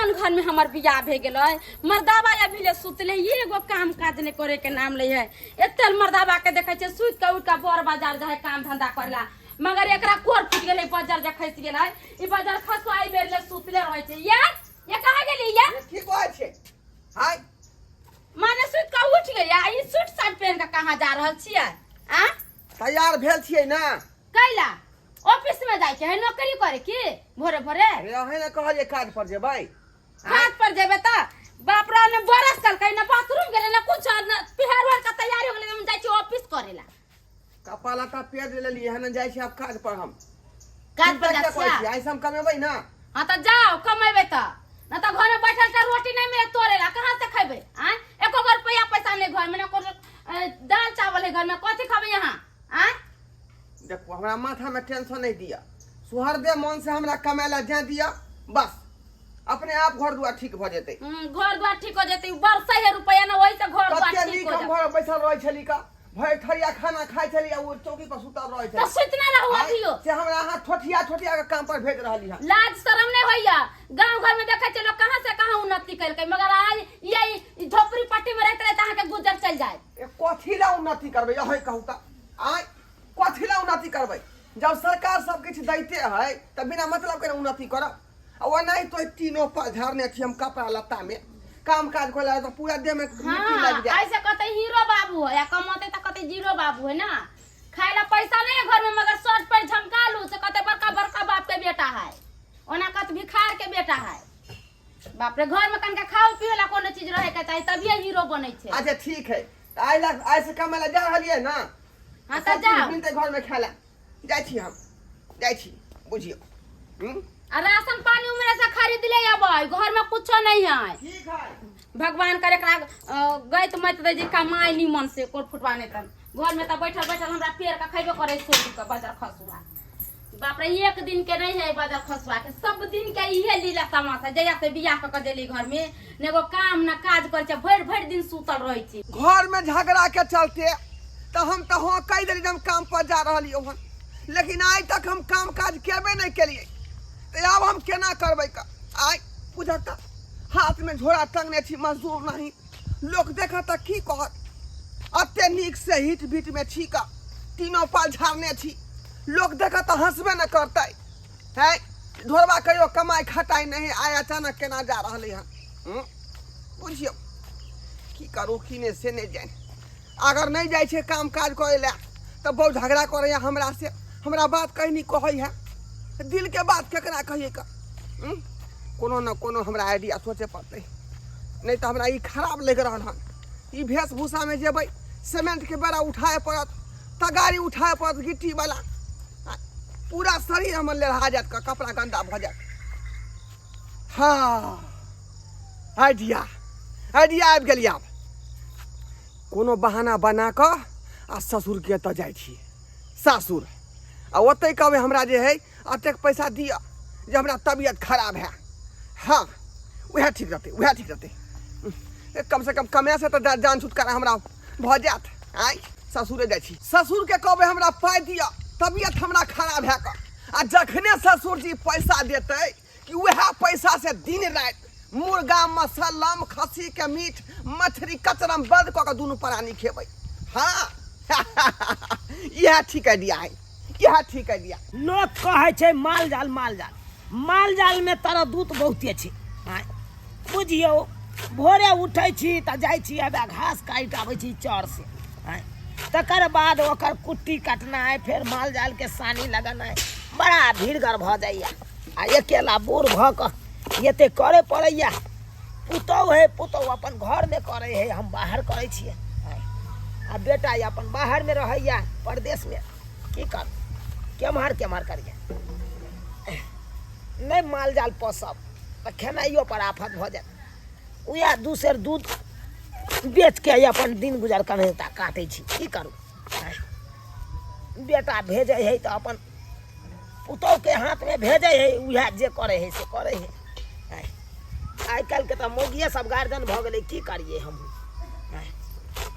कोन घर में हमर बियाह भे गेलै। मर्दाबा अभी ले सुतले, एगो काम काज नहीं करे के नाम ले है। एते मर्दाबा के देखे छे सुत के उठ के बर बाजार जाए काम धंधा करला, मगर एकरा कोर फूट गेलै, बाजार जे खसि गेलै। ई बाजार खसवा आई बेर ले सुतले रहै छै। ये ये कहाँ गेली ये? की कहै छै हाय? माने सुत के उठ गेली आ ई सूट साट पहन के कहाँ जा रहल छियै? आ तैयार भेल छियै ना? कैला ऑफिस में जाय के है, नौकरी करे की भोरे भोरे? अरे अहें ने कहलियै काज पर जेबै। काज पर जेबै तऽ बाप रे, ने बरस कलकै, ने बाथरूम गेलै, ने कुछ, ने पिहार उहार के तैयारी हो गेलै, हम जाइ छी ऑफिस करेला। कपड़ा लत्ता पेर लेलियै हन, जाइ छी आब काज पर हम। काज पर चिंता जाइ किया करै छियै? छियै? आइ से हम कमेबै ना। हाँ तऽ जाओ कमेबै तऽ, न तऽ घर में बैठल तऽ रोटी नहीं मिले तोरे ला, कहाँ से खेबै? आँय, एको गो रुपया पैसा नहीं घर में, ने कोनो दाल चावल है घर में, कथी खेबै यहाँ? आँय देखू, हमरा माथा में टेंशन नहीं दिया, सुहरदे मन से हमरा कमाए ला जाए दिया, बस अपने आप घर दुआर ठीक भ जेतै। घर द्वार ठीक हो जेतै, बरसै है रुपया ना, वही से घर द्वार कते ठीक नीक हो हम जेतै। घर में बैसल रहै छली का, भरि थरिया खाना खाइ छली आ ओ चौकी पर सुतल रहै तऽ छली। सुतना रहू आँय, अभियो। से हमरा अहाँ ठोठिया ठोठिया के काम पर भेज रहली हन। लाज शरम नहीं होइया? गांव घर में देखे छै लोग कहाँ से कहाँ उन्नति केलकै, मगर आज ये झोपड़ी पट्टी में रहते रहते अहाँ के गुजर चल जाए। ए, कथी ला उन्नति करबै अहें कहू तऽ? आँय, कथी ला उन्नति करबै जब सरकार सब किछु दैते है तऽ बिना मतलब के ने उन्नति करब। आ ओनाहि तो तीनों पर झाड़ने छी हम कपड़ा लत्ता में, काम काज करे ला तऽ पूरा देह में मिट्टी हाँ, लागि जाए। ऐसे कहते हीरो बाबू है, या कमाते तो कहते जीरो बाबू है ना। खाए ला पैसा नहीं है घर में, मगर शर्ट पर झमका लू से कहते बड़का बड़का बाप के बेटा है, ओना कहते भिखार के बेटा है। बाप रे, घर में कनका खाओ पियो ला कोनो चीज रहे के चाही तभिए हीरो बनै छै। अच्छा ठीक है, तऽ आइ ला आइ से कमाए ला जा रहलियै ना। हाँ तऽ सब चीज जाओ। मिलतै घर में खाए ला। जाइ छी हम, जाइ छी, बुझियौ। आ राशन पानी उमरे से खरीद ले अबै, घर में कुछो नहीं है। ठीक है। भगवान करे एकरा गैत मत दे जे कमाई निमन से कोर फुटवा नहीं तन। घर में तो बैठल बैठल हमरा पेड़ के खैबे करे सोच के बजर खसुआ। बाप रे, एक दिन के नहीं है बजर खसुआ के, सब दिन के इहे लीला तमाशा। जहिया से बियाह क के देली घर में, ने एगो काम न काज करे छै, भरि भरि दिन सुतल रहै छी। घर में झगड़ा के चलते तो हम तो हाँ कहि देली हम काम पर जा रहलियै हन, लेकिन आइ तक हम काम काज केबे नहीं केलियै, तो आब हम केना करबै का? आइ बुझक तऽ हाथ में झोरा टंगने छी मजदूर नहीं, लोक देखत तऽ की कहत? अते नीक से हिट बीट में छी का, तीनों पाल झाड़ने छी, लोक देखत तऽ हंसबे न करतै। है ढोरबा कहियो कमाइ खटाइ नहीं, आइ अचानक केना जा रहलै हन? बुझियौ की करू की नहि से नहि जानि। अगर नहि जाइ छै काम काज करै लए तऽ बहुत झगड़ा करैया हमरा से, हमरा बात कहीं नहीं कहै है, दिल के बात केकरा कहियै का? कोनो न कोनो हमरा आइडिया सोचे पड़तै, नहीं तऽ हमरा ई खराब लागि रहल हन। ई वेशभूषामे जेबै, सीमेंट के बेड़ा उठाए पड़त, तगारी उठाए पड़त, गिट्टी वाला, पूरा शरीर हमर लेढ़ा जायत, कपड़ा गंदा भऽ जायत। हाँ, आइडिया आइडिया आबि गेल। आब कोनो बहाना बना कऽ आ ससुरके एतऽ जाइ छी सासुर, आ ओतहि कहबै हमरा जे है एतेक पैसा दिअ जे हमरा तबियत खराब है। हाँ, उएह ठीक रहतै, उएह ठीक रहतै। कम से कम कमे से तऽ जान छुटकारा हमरा भऽ जायत। आँय, ससुरे जाइ छी, ससुरके कहबै हमरा पाइ दिअ, तबियत हमरा खराब है कऽ। आ जखने ससुरजी पैसा देतै कि उएह पैसा से दिन राति मुर्गा मसल्लम खस्सी के मीट मछली कचरम बंद कऽ के दुनू प्राणी खेबै। हाँ, इएह ठीक आइडिया है, इएह ठीक आइडिया। लोक कहै छै माल जाल माल जाल, माल जाल में तरदूत बहुते छै। आँय, बुझियौ भोरे उठै छी तऽ जाइ छी अबे घास काटि आबै छी चर से। आँय, तकर बाद ओकर कुट्टी कटनाइ, फेर माल जाल के सानी लगेनाइ, बड़ा भीड़गर भऽ जाइए। आ अकेला बूढ़ भऽ कऽ एते करे पड़ैया। पुतहु है, पुतहु अपन घरमे करै है, हम बाहर करै छियै। आ बेटा अपन बाहरमे रहैया परदेशमे, की कर केम्हर केम्हर करियै। नहि माल जाल पोसब तऽ खेनाइयो पर आफत भऽ जायत। उएह दू सेर दूध बेचके अपन दिन गुजर कन्हैता काटै छी, की करू। बेटा भेजै है तऽ अपन पुतहुके हाथमे भेजै है, उएह जे करै है से करै है। आइ काल्हिके तऽ मौगिए सब गार्जियन भऽ गेलै, की करियै हमहूँ,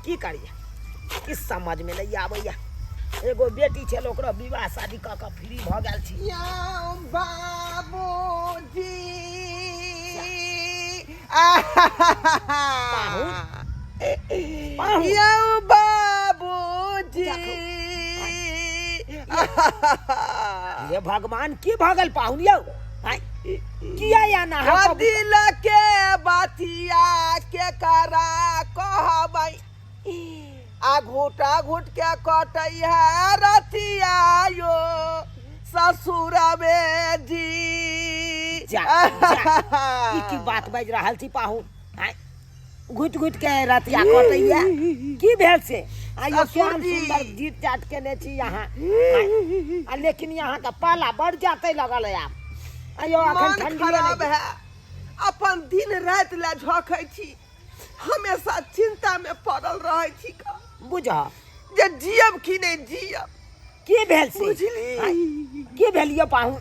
की करियै किछु समझमे नहि आबैया। एगो बेटी छल, ओकरो विवाह शादी कऽ कऽ फ्री भऽ गेल छी। बाबूजी पाहुन पाहुन यौ बाबूजी। हे भगवान, की भऽ गेल पाहुन यौ? आँय, किया या ना ओ दिल के बातिया के करा कहबै, आ घुटा घुट के कटै है रतिया यो ससुरबे जी। जा, जा। ई की बात बाजि रहल छी पाहुन? आँय, घुटि घुटि के रतिया कटैया, की भेल से? आइयो ससुर केहन जी। सुंदर गीत जाट केने छी यहाँ। आँय, आ लेकिन यहाँ के पाला बढ़ जाते लगल है आब। आइयो अखन मन ठंडी खराब है, अपन दिन राति लए झोंकै छी, हमेशा चिंता में पड़ल रहै छी का बुझ जे जियब कि नहि जियब। की भेल से? बुझली? आँय, की भेल यौ पाहुन?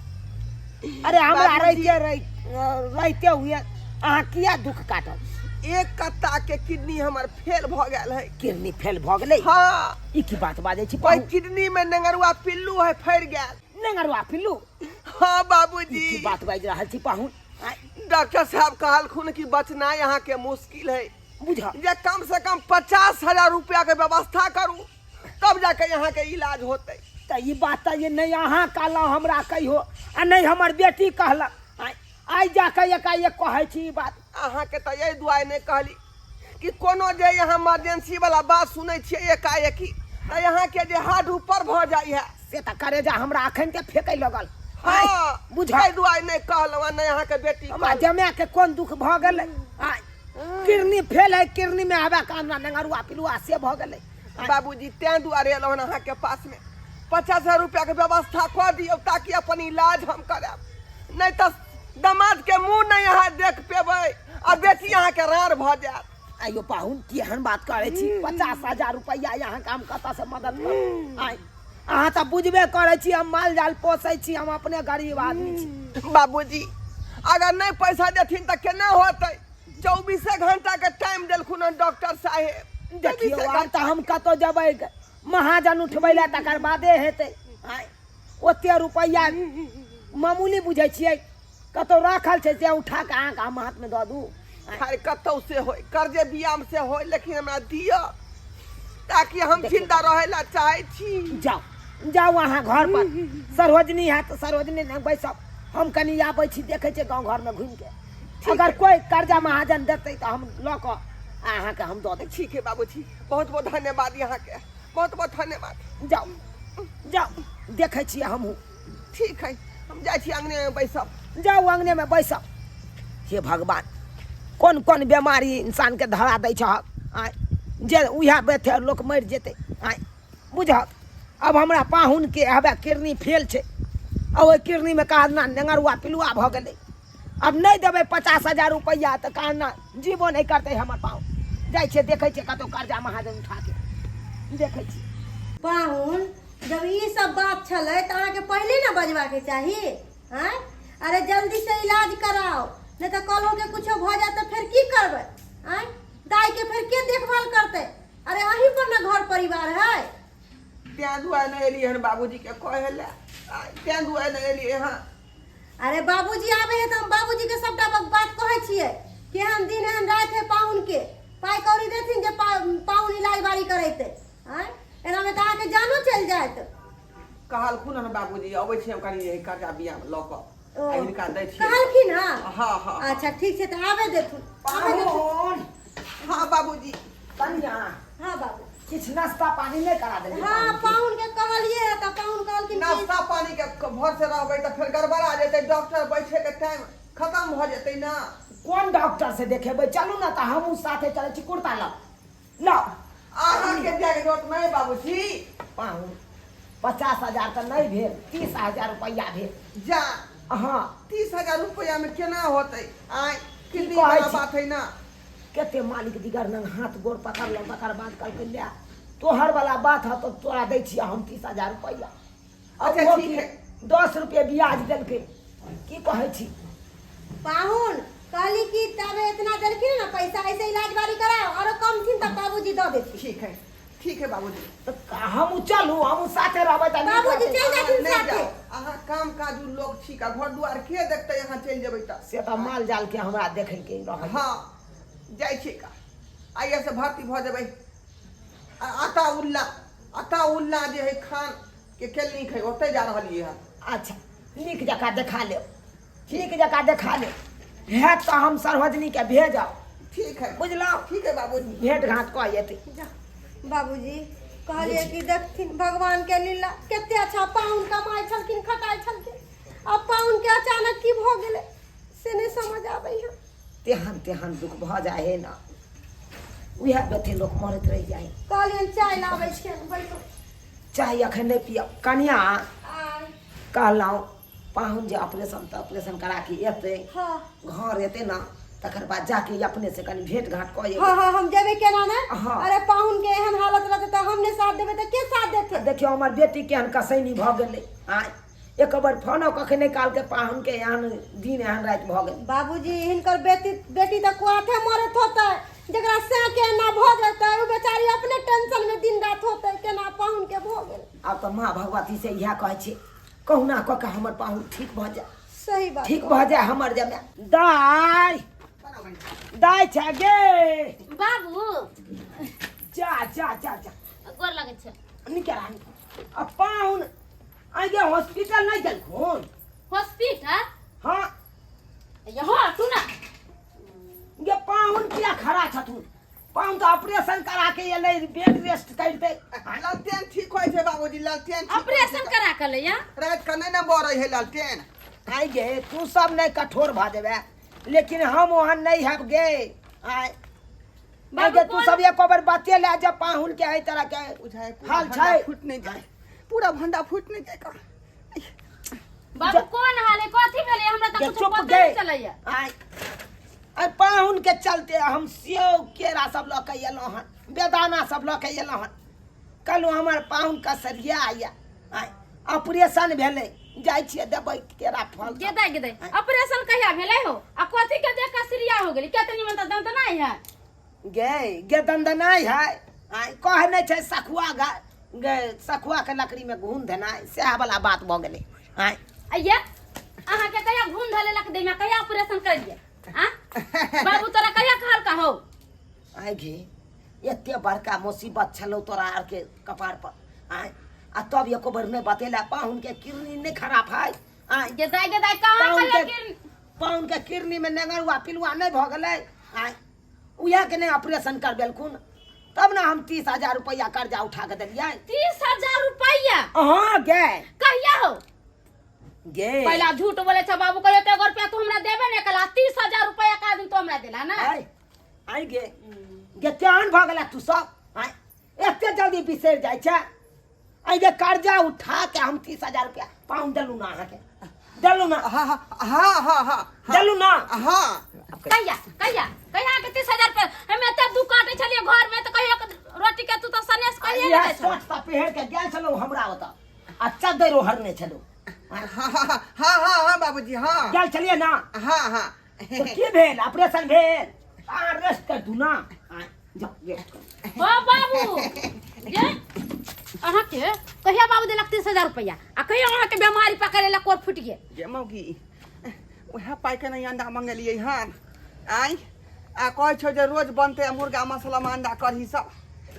अरे हमरा बाबूजी। रहिते रहिते हुए अहाँ किया दुख काटब? एक कत्ता के किडनी हमर फेल भऽ गेल है। किडनी फेल भऽ गेलै? हाँ। ई की बात बाजै छी ओहि पाहुन? किडनी में नेंगरुआ पिल्लू है, फड़ि गेल। नेंगरुआ पिल्लू? हाँ बाबूजी। ई की बात बाजि रहल छी पाहुन? आँय, डॉक्टर साहब कहलखुन कि बचनाइ अहाँके मुश्किल है। बुझ जे कम से कम 50,000 रुपया के व्यवस्था करू, तब जाके यहाँ के इलाज होते। तऽ ई बात तऽ जे नहि अहाँ कहलहुँ हमरा कहियो, आ नहि हमर बेटी कहलक। आँय, आइ जाकऽ एकाएक कहै छी ई बात। अहाँके तऽ एहि दुआरे नहि कहली कि कोनो जे यहाँ इमरजेंसी वाला बात सुनै छियै एकाएकी, तऽ यहाँके जे हार्ट ऊपर भऽ जाइ है। से तऽ करेजा हमरा अखन के फेकै लगल। आँय, हाँ, बुझ एहि दुआरे नहि कहलहुँ आ नहि अहाँके बेटी हमरा कहलक। जमाए के कोन दुख भऽ गेलै? आँय, किडनी फेल है, किडनी में हवा का हमरा नेंगरुआ पिलुआ से भऽ गेलै। बाबूजी, तें दुआरे एलहुँ हन अहाँके पासमे, 50,000 रुपयाके व्यवस्था कऽ दियौ ताकि अपन इलाज हम करायब, नहि तऽ दमादके मुँह नहि अहाँ देख पेबै आ बेटी अहाँके राड़ भऽ जायत। आइयो पाहुन, केहन बात करै छी? 50,000 रुपैआ अहाँके हम कतऽसँ मदद करू? आँय, अहाँ तऽ बुझबे करै छी, हम माल जाल पोसै छी, हम अपने गरीब आदमी छी। बाबूजी, अगर नहि पैसा देथिन तऽ केना होतै? 24 घंटा के टाइम देलखुन हन डॉक्टर साहेब। देखियौ, 24 आब घंटा। तऽ हम कतौ जेबै महाजन उठबै लए, तकर बादे हेतै। आँय, ओते रुपैआ मामूली बुझै छियै? कतौ राखल छै से उठा कऽ अहाँके हम हाथमे दऽ दू? आँय, खैर, कतौ से होय, कर्जे बियाम से होय, लेकिन हमरा दिअ ताकि हम जिंदा रहै ला चाहै छी। जाउ जाउ, अहाँ घर पर सरोजनी है तऽ सरोजनी लग बैसब, हम कनि आबै छी, देखै छियै गाँव घरमे घुमिके, अगर कोइ कर्जा महाजन देतै तऽ हम लऽ कऽ आ अहाँके हम दऽ दै छी। ठीक है बाबूजी, बहुत बहुत धन्यवाद यहाँ के, बहुत बहुत धन्यवाद। जाउ जाउ, देखै छियै हमहूँ। ठीक है, हम जाइ छी अंगने में बैसब। जाउ, अंगनेमे बैसब। हे भगवान, कोन कोन बेमारी इंसानके धरा दै छहक? आँय, जे उएह बेथे लोक मरि जेतै। आँय, बुझहक, आब हमरा पाहुनके हवे किडनी फेल छै, आ ओहि किडनीमे कहाँ नेंगरुआ पिलुआ भऽ गेलै। आब नहि देबै 50,000 रुपैआ तऽ कहाँ जीवो नहि करतै हमर पाहुन। जाइ छियै, देखै छियै कतहु कर्जा महाजन उठाके देखै छियै। पाहुन, जब ई सब बात छलै तऽ अहाँके पहिले ने बजबाके चाही। आँय, अरे जल्दी से इलाज कराओ, नहीं तऽ कल होके कुछो भऽ जायत तऽ फेर की करबै? आँय, दाई के फेर के देखभाल करतै? अरे अहीं पर ने घर परिवार है। तें दुआरे नहि एलियै हन बाबूजी के कहै लए, तें दुआरे नहि एलियै हन। अरे बाबूजी आबे है तऽ हम बाबूजी के सबटा बात कहै छियै, केहन दिन एहन राति है, पाहुन के पाइ कौड़ी देथिन जे पाहुन इलाज बारी करेतै। आँय, एनामे तऽ अहाँके जानो चलि जायत। कहलखुन हन बाबूजी, अबै छी हम कनि एहि कर्जा बिया लऽ कऽ ओ, आ हिनका दै छियै। कहलखिन हँ? हाँ हाँ। अच्छा ठीक छै, तऽ आबे देथुन, आबे देथुन। पाहुन। हाँ बाबूजी। कनिया। हाँ बाबू। किछु नाश्ता पानी नहि करा देलियै? हाँ, पाहुनके? पाहुन के कहलियै हँ तऽ पाहुन कहलखिन कि नाश्ता पानी के भर से रहबै तऽ फेर गड़बड़ा जेतै, डॉक्टर बैठे के टाइम खत्म भऽ जेतै ना। कोन डॉक्टर से देखेबै? चलू ने तऽ हमहूँ साथे चलै छी। कुर्ता लाउ लाउ। अहाँके जायके जरूरत नहि बाबूजी। पाहुन, 50,000 तऽ नहि भेल, 30,000 रुपैआ भेल। जा। हाँ। 30,000 रुपैआ में केना होतै? आय, किडनी कहै वाला छी? बात है ना। कते मालिक दिगर नंग हाथ गोड़ पकड़लहुँ, तकर बाद कहलकै, ले तोहर वाला बात है तऽ तोरा दै छियै हम 30,000 रुपैआ। अच्छा, ओहो ठीक की है। 10 रुपये ब्याज देलकै। की कहै छी? पाहुन, कहली कि तबे इतना देलखिन ना पैसा, ऐसे इलाज बारी कराओ, औरो कम थिन तऽ बाबूजी दऽ देथिन। ठीक है, ठीक है बाबूजी। तऽ हमहूँ चलू, हमहूँ साथे रहबै तऽ नीक बाबूजी रहतै। चलि जाथिन नहि साथे। जाउ, अहाँ काम काजू लोक छी, का घर दुआर के देखतै अहाँ चलि जेबै तऽ? से तऽ माल जाल के हमरा देखैके रहै। हाँ। जाइ छियै का आइए से भर्ती भऽ जेबै। आ आता उल्ला, आता उल्ला जे है खान के क्लिनिक है, ओतहि जा रहलियै हन। अच्छा, नीक जकाँ देखा लेब, ठीक जकाँ देखा लेब। हैत तऽ हम सरहोजनीके भेजब। ठीक है। बुझलहुँ? ठीक है बाबूजी। भेंट घाँट कऽ एतै। जा बाबूजी, कहलियै कि देखथिन भगवान के लीला, कते अच्छा पाहुन कमाइ छलखिन, खटाइ छलखिन, अब पाहुन के अचानक की भऽ गेलै से नहि समझ आबै है। तेहन तेहन दुख भऽ जाइ है ने, उएह बेथे लोक मरैत रहि जाइ है। कहलियनि चाय लाबै छियनि, बैठो। चाय अखन नहि पियब कनिया। आय। कहलहुँ पाहुन जे ऑपरेशन तऽ ऑपरेशन करा के एतै, हाँ। घर एतै ने, तकर बाद जाके अपने से कनि भेंट घाँट कऽ एबै। हाँ हाँ, हम जेबै केना ने। हाँ। अरे पाहुन के एहन हालत रहतै तऽ हम नहि साथ देबै तऽ के साथ देतै? देखियौ हमर बेटी केहन कसैनी भऽ गेलै। आँय, एक बेर फोनो कखने काल के पाहुन के एहन दिन एहन राति भऽ गेल। बाबूजी, हिनकर बेटी बेटी तऽ कुआथे मरैत होतै, जकरा सैं के एना भऽ जेतै ओ बेचारी अपने टेंशन में दिन रात होतै, केना पाहुन के भऽ गेल। आब तऽ माँ भगवती से इएह कहै छी, कहुना कऽ के हमर पाहुन ठीक भऽ जाय। सही बात। ठीक भऽ जाय हमर जमाय। दाय, दाय छै गे। बाबू। जा जा जा जा। गोर लगै छै। निके रह। आ पाहुन आइ गे हॉस्पिटल नहि गेलखुन? हॉस्पिटल? हाँ। यहाँ तू ना। गे पाहुन किया खड़ा छथुन? पाहुन तऽ ऑपरेशन करा के एलै, बेड रेस्ट करतै। लालटेन ठीक होइ छै बाबूजी, लालटेन ठीक होइ छै। ऑपरेशन करा के लैया। राति के नहि ने बरै है लालटेन। आइ गे तू सब नहि कठोर भऽ जेबे, लेकिन हम ओहन नहि हैब गे। आइ बाबू, गे तू कोन- सब एको बेर बाते लए जा पाहुन के एहि तरह के बुझाइ पूरा हाल भंडा छै। फूट नहि जाय, पूरा भंडा फूट नहि जाय का। बाबू, कोन हाल है, कथी भेलै? हमरा तऽ गे कुछ चुप पता गे। नहीं चलैया। आइ आइ पाहुन के चलते हम सेव केरा सब लऽ के एलहुँ हन, बेदाना सब लऽ के एलहुँ हन। कहलहुँ हमर पाहुन कसरिया आया, आइ ऑपरेशन भेलै, जाइ छियै देबै केरा फल सब। गेदा गेदै, ऑपरेशन कहिया भेलै हो आ कथी के देख कसरिया हो गेली? केतनी मन तऽ दंत नहीं है। गे गे दंदनाइ है। आइ कह नहि छै सखुआ गा गे, सखुआ के लकड़ी में घून देनाइ, सएह वाला बात भऽ गेलै। आइ आइये अहाँ के कहिया घून धलेलक देह में, कहिया ऑपरेशन करिए? आ बाबू, तोरा कहिया कहल का हो? आइ घे एते बड़का मुसीबत छलौ तोरा आरके कपार पर, आइ आ तब एको बेर नहि बतेला। पाहुन के किडनी नहि खराब है? आइ गेदाय गेदाय, कहाँ पाहुन कहिया के किरनी? पाहुन के किडनी में नेंगरुआ पिलुआ नहि भऽ गेलै? आइ उएह के नहि ऑपरेशन करबेलखुन तब ने हम 30,000 रुपैआ कर्जा उठा के देलियै। 30,000 रुपैआ? हाँ गे। कहिया हो? गे पहला झूठ बोले छ बाबू, कहियो ते रुपया तू हमरा देबे ने कला, 30,000 रुपैया का दिन तू हमरा देला ना? आइ आइ गे गे केहन भऽ गेला तू सब? आइ एते जल्दी बिसरि जाइ छै? आइ गे कर्जा उठा के हम 30,000 रुपया पाउन देलहुँ ना अहाँके, देलहुँ ना? हाँ हाँ हाँ हाँ हाँ। देलहुँ ना? हाँ। कहिया कहिया कहिया के 30,000 रुपया? हम एते दुख काटे छलिए घर में, तो कहियो के रोटी के तू तो सनेस कहिए इएह ने दै छला। सोच तऽ पहिर के गेल छलहुँ हमरा ओतऽ आ चद्दर ओढ़ने छलहुँ। हाँ हाँ हाँ हाँ हाँ बाबूजी, हाँ। गेल छलियै ना? हाँ हाँ। तऽ की भेल? ऑपरेशन भेल, अहाँ रेस्ट कर दू ना। आँय, जाउ रेस्ट करू। हो बाबू, जे अहाँ के कहिया बाबू देलक 30,000 रुपया आ कहिया अहाँ के बीमारी पकड़ेला कोर फूट गेल? गे मौगी, उएह पाइके नहि अंडा मंगेलियै हन आँय, आ कहै छौ जे रोज बनतै आ मुर्गा मसलामे अंडा कढ़ी सब,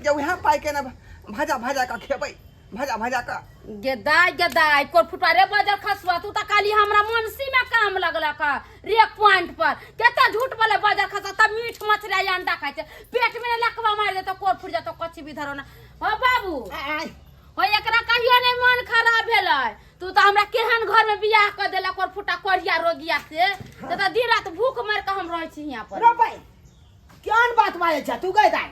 जे उएह पाइके ने भजा भजा कऽ खेबै, भजा भजा कऽ। गेदाय गेदाय, कोर फुटवा रे बजर खसुआ, तू तऽ काली हमरा मनसी में काम लगलक ह, रेक पॉइंट पर केते झूठ बोले बजर खसुआ। तब मीट मछली आ अंडा खाइ छै, पेट में लकवा मारि देतो, कोर फुट जेतो, कच्ची भी धरो ना। हो बाबू, आँय। हो एकरा कहियो नहीं मन खराब भेलै। तू तऽ हमरा केहन घर में बियाह कऽ देलक, कोर फुटा कोरिया रोगिया से तऽ दिन रात भूख मरि कऽ हम रहै छी हियाँ पर। रो भाई, केहन बात बाजै छै तू गै दाइ?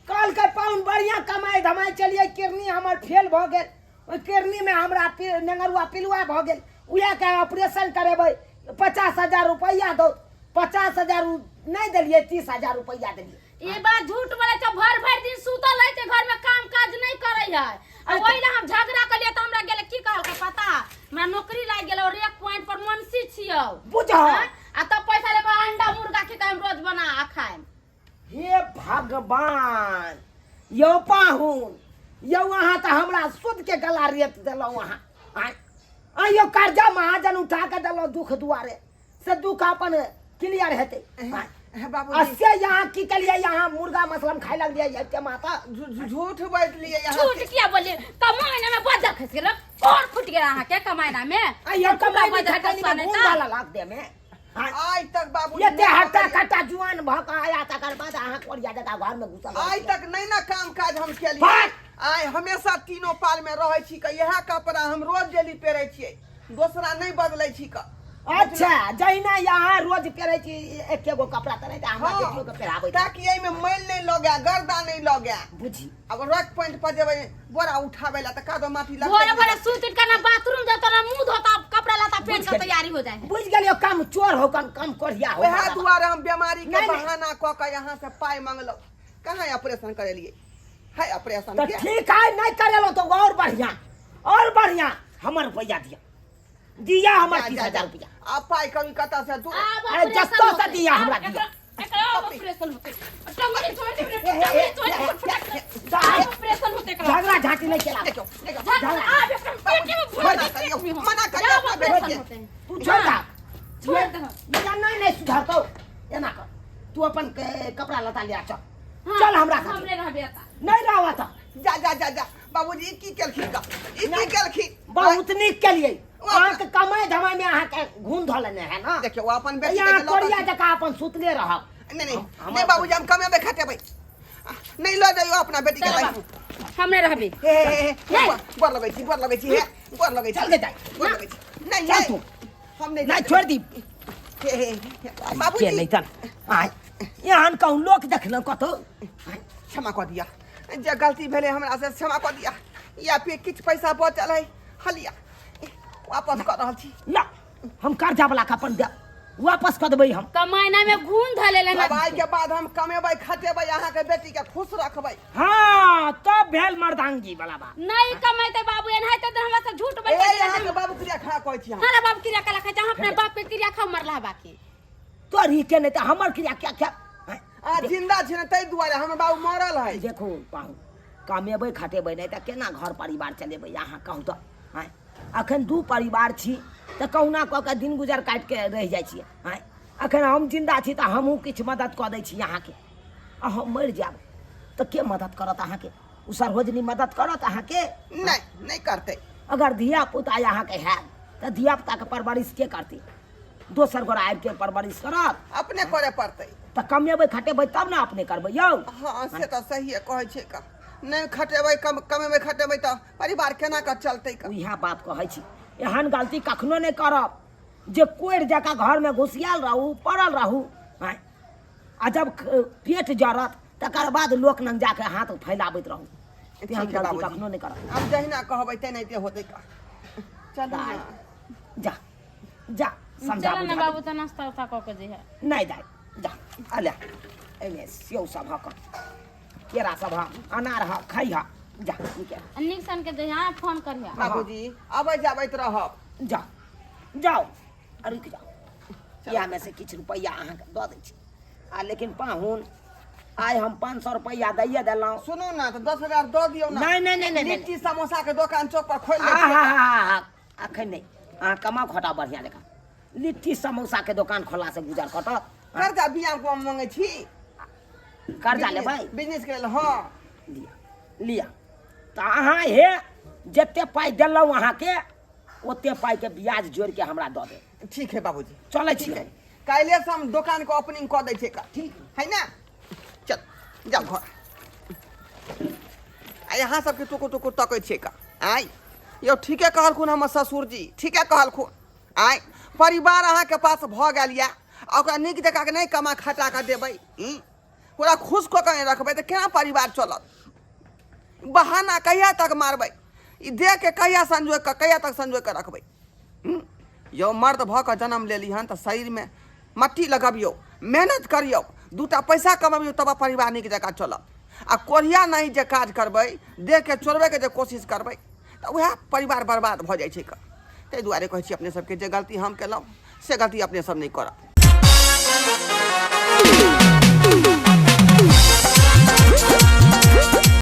कहलकै पाहुन बढ़िआँ कमाइ धमाइ चलियै, किडनी हमर फेल भऽ गेल, ओहि किडनीमे हमरा नेंगरुआ पिलुआ भऽ गेल, उएहके ऑपरेशन करेबै, 50,000 रुपैआ दौ। 50,000 नहि देलियै, 30,000 रुपैआ देलियै। ई बात झूठ बोले छै, भर भर दिन सुतल रहै छै, घर में काम काज नहीं करे है। आ ओहि ला हम झगड़ा कलिए तऽ हमरा गेलै की कहलकै पता, हमरा नौकरी लागि गेलै और एक पॉइंट पर मुंशी छियौ। बुझ आँय? आ तब पैसा लेके अंडा मुर्गा के हम रोज बना आ खाएम। हे भगवान, यौ पाहुन यौ, अहाँ तऽ हमरा शुद्ध के गला रेत देलहुँ अहाँ। आँय आँय यौ, कर्जा महाजन उठा के देलहुँ दुख दुआरे से दुख अपन क्लियर हेतै। आँय। हे आ बाबूजी से यहाँ की केलिए यहाँ मुर्गा मसलम खाइ लगलिए एते माता झूठ बाजलिए यहाँ झूठ किया बोलिए कमाइना में बजर खस गेल और फुट गेल अहाँ के कमाइना में आ यो कमाई बजर खटनी खसवा में नहीं गुण तऽ। डाला लाग दे में हाँ, आइ तक बाबूजी एते नहि हट्टा बदलिए। कट्टा जुआन भऽ कऽ आया तकर बाद अहाँ कोरिया जकाँ घर में घुसल आइ रहै तक नहीं ना काम काज हम केलिए भाग! आइ हमेशा तीनों पाल में रहै छी के इएह कपड़ा हम रोज डेली पहिरै छियै दोसरा नहीं बदलै छी के छी। अच्छा जहिना यहाँ रोज पहिरै छी एके गो कपड़ा तऽ नहि तऽ हमरा हाँ। बेटियो के पहिराबै छी। ताकि एहिमे मैल नहीं लगे गर्दा नहीं लगे बुझी अब रक पॉइंट पर जेबै बोरा उठाबै ला तऽ कादो माटी लगतै भोरे भोरे सुति उठि के ना बाथरूम जाता ना मुंह धोता कपड़ा लत्ता पहन बुझि के गेलियै। तैयारी हो जाए है बुझि गेलियो कम चोर हो कम कम कोरिया हो वएह दुआरे हम बीमारी के नहीं, नहीं। बहाना कऽ के यहाँ से पाइ मंगलहुँ कहाँ ऑपरेशन करेलिए है ऑपरेशन तऽ के ठीक है नहीं करेलो तो और बढ़िया और बढ़िया हमर रुपया दिया दिया हमर जा, तीस जा, जा। हजार रुपया आ पाइ कभी कतऽ से दू आब अरे ऑपरेशन जत्तो से होतै। दिया आब हमरा दिया। एकरा आब ऑपरेशन होतै। टंगड़ी छोड़ दे रे, टंगड़ी छोड़ दे, फुट जा। आब ऑपरेशन होतै एकरा। झगड़ा झांटी नहीं चला देखियौ देखियौ झगड़ा, आब एकरा पेटे में भर मना दे, करियौ, पेट में। मना करियौ आब अपना ऑपरेशन बेटी के। होतै। तू छोड़ दा छोड़ दे। या नहीं नहीं सुधरतो एना कर तू अपन कपड़ा लता ले आ चल हाँ, चल हमरा साथे हमरे रहबे एतऽ। नहीं रहवा तो जा जा जा जा बाबूजी ई की केलखिन का ई की केलखिन बहुत नीक केलिए ओ अपना- अहाँके कमाइ धमाइ में अहाँके घूम धऽ लेने है ना देखियौ ओ अपन बेटी के यहाँ जे लऽ कोरिया कऽ- जकाँ अपन सुतले रहब नहीं नहीं हम- नहीं बाबूजी हम कमेबै खटेबै नहीं लऽ जाइयो अपना बेटी के चल भाई बाबू, हमरे रहबे हे हे हे हे गोर लगै छी गोर लगै छी हे गोर लगै छी चल गे जाय। गोर लगै छी नहीं चल नहीं तू। हम नहीं नहीं छोड़ दी हे हे हे, के बाबूजी नहीं तन आय एहन कहूँ लोक देखलहुँ कतौ क्षमा कऽ दिया जे गलती भेलै हमरा से क्षमा कऽ दिया या फिर किछु पैसा बचल है हलिया वापस कऽ रहल छी ला हम कर्जा वाला के अपन देब वापस कऽ देबै हम कमाइना में घून धले लेना अब आइ के बाद हम कमेबै खटेबै अहाँके बेटी के खुश रखबै हाँ तब भेल मर्दांगी वाला बात नहीं कमाइते बाबू एनाहिते तऽ हमरा से झूठ ए बोल के अहाँके बाबू क्रिया खा कहै छी हम हमारा बाप क्रिया कला खाइ छै अहाँ अपने बाप के क्रिया खा मरला बाकी तोरी के नहीं तऽ हमर क्रिया क्या क्या हैं? आ जिंदा छी ने ताहि दुआरे हमर बाबू मरल है देखू पाहु कमेबै खटेबै नहि तऽ केना घर परिवार चलेबै अहाँ कहू तऽ आँय अखन दू परिवार छी तऽ कहुना कऽ कऽ दिन गुजर काटि कऽ रहि जाइ छियै आँय अखन हम जिन्दा छी तऽ हमहूँ किछु मदद कऽ दै छी अहाँके आ हम मरि जायब तऽ के मदद करत अहाँके ओ सरोजनी मदद करत अहाँके नहि नहि करतै अगर धिया पुता अहाँके हैत तऽ धिया पुताके परवरिश के करतै दोसर गोरा आबिके परवरिश करत अपने करे पड़तै तऽ कमेबै खटेबै तब ने अपने करबै यौ हँ से तऽ सहिए कहै छै का नहि खटेबै कम कमेबै खटेबै तऽ परिवार केना कऽ चलतै का इएह बात कहै छी एहन गलती कखनो नहि करब जे कोरि जकाँ घरमे घुसियाल रहू पड़ल रहू आँय आ जब पेट जरत तकर बाद लोक लग जाके हाथ फैलाबैत रहू ठीक एहन है गलती बाबूजी। कखनो नहि करब हम जहिना कहबै तेनाहिते होतै का चलू दाइ, ने। जा जा समझा चल ना बुझा बाबू तऽ नाश्ता उस्ता कऽ के जइहे नहि दाइ जा अले एहिमे सेव सब हक केरा सब ह अनार ह खइह जा निकल आ नीक सन के जइहे हाँ फोन करिहे बाबूजी अबै जाबैत रहब जा जाओ आ रुकि जाओ इएहमे से किछु रुपैआ अहाँके दऽ दै छी आ लेकिन पाहुन आइ हम 500 रुपैआ दैए देलहुँ सुनू ने तऽ 10,000 दऽ दियौ ने नहि नहि नहि नहि नहि लिट्टी समोसा के दोकान चौक पर खोलि लै छियै। आहा अखन नहि अहाँ कमाउ खटाउ बढ़िआँ जकाँ लिट्टी समोसाके दोकान खोललासँ गुजर कटत कर्जा बियाम को मंगै छी कर्जा लेबै बिजनेस के लेल हँ लिअ लिअ तऽ अहाँ हे जते पाइ देलहुँ अहाँके ओते पाइके ब्याज जोड़िके हमरा दऽ देब ठीक है बाबूजी चलै छी ठीक है काल्हि से हम दोकान के ओपनिंग कऽ दै छियै का ठीक है ना चल जाउ घर आ यहाँ सबके टुकुर टुकुर तकै छियै का आँय यौ ठीके कहलखुन हमर ससुरजी ठीके कहलखुन आँय परिवार अहाँके पास भऽ गेल यऽ आ ओकरा नीक जकाँ नहि कमा खटा कऽ देबै ओकरा खुश कऽ कऽ नहि रखबै तऽ केना परिवार चलत बहाना कहिया तक मारबै ई देहके कहिया संजोग कऽ कहिया तक संजोग कऽ रखबै यौ मर्द भऽ कऽ जन्म लेली हन तऽ शरीरमे मट्टी लगबियौ मेहनत करियौ दूटा पैसा कमबियौ तब परिवार नीक जकाँ चलत आ कोढ़िया नहि जे काज करबै देहके चोरबैके जे कोशिश करबै तऽ उएह परिवार बर्बाद भऽ जाइ छै कऽ ताहि दुआरे कहै छी अपने सबके जे गलती हम केलहुँ से गलती अपने सब नहि करब।